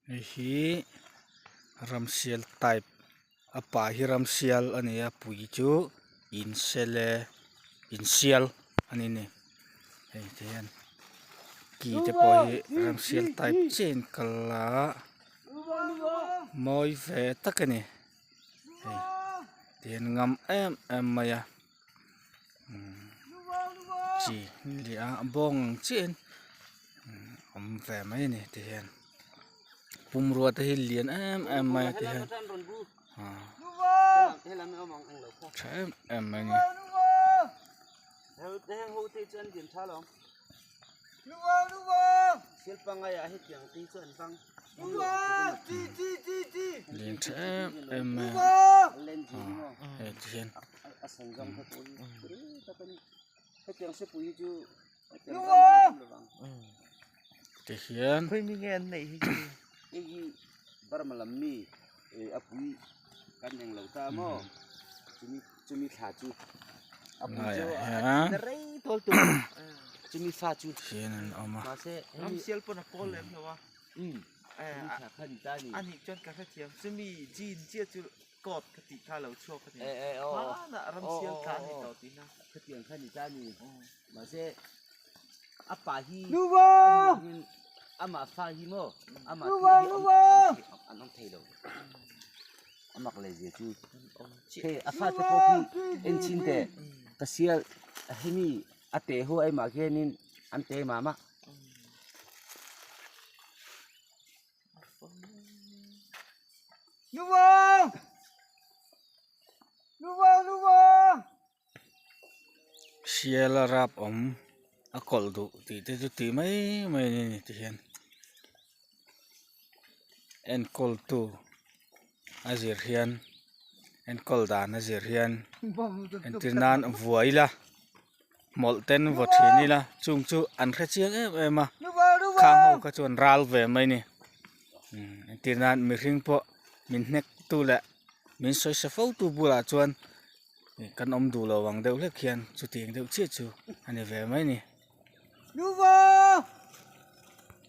Hei hi ramsial type a pa hi ramsial a ni a pui chu insele insial a ni a ni hei ti hian ki te pawh hi ramsial type chiah in kal a mawi ve tak a ni hei ti hian ngam em em mai a chi leh a bawng ang chiah in awm ve mai a ni ti hian pumrua te hi lian em em mai a ti hian tha em em mai a ni. Lian tha em em mai a hei ti hian. Ti hian ngaiah hian hian an awm a. Coat ka tih kha lo chhuak a ni. Hmanah ramsial tla a ni tawh tihna. Khatiang kha ni ta ni. Mahse a pa hi amah fa hi maw amah hi an awm thei lo. A mak leh zia chu hei a fate pawh khi en chin teh ka sial hemi a teh ho aimah khianin an teh mah mah. Sial a rap awm a kawlh duh tih te chu tih mai mai a ni ti hian enkawl tu a zir hian enkawl dan a zir hian entir nan vuah ila hmawlh ten vaw thin ila chung chu an hre chiang em em a khang ho kha chuan ral ve mai a ni entir nan mihring pawh min hnek tu leh min sawi sa fo tu bulah chuan kan awm duh lo ang deuh hlek hian chutiang deuh chiah chu a ni ve mai a ni.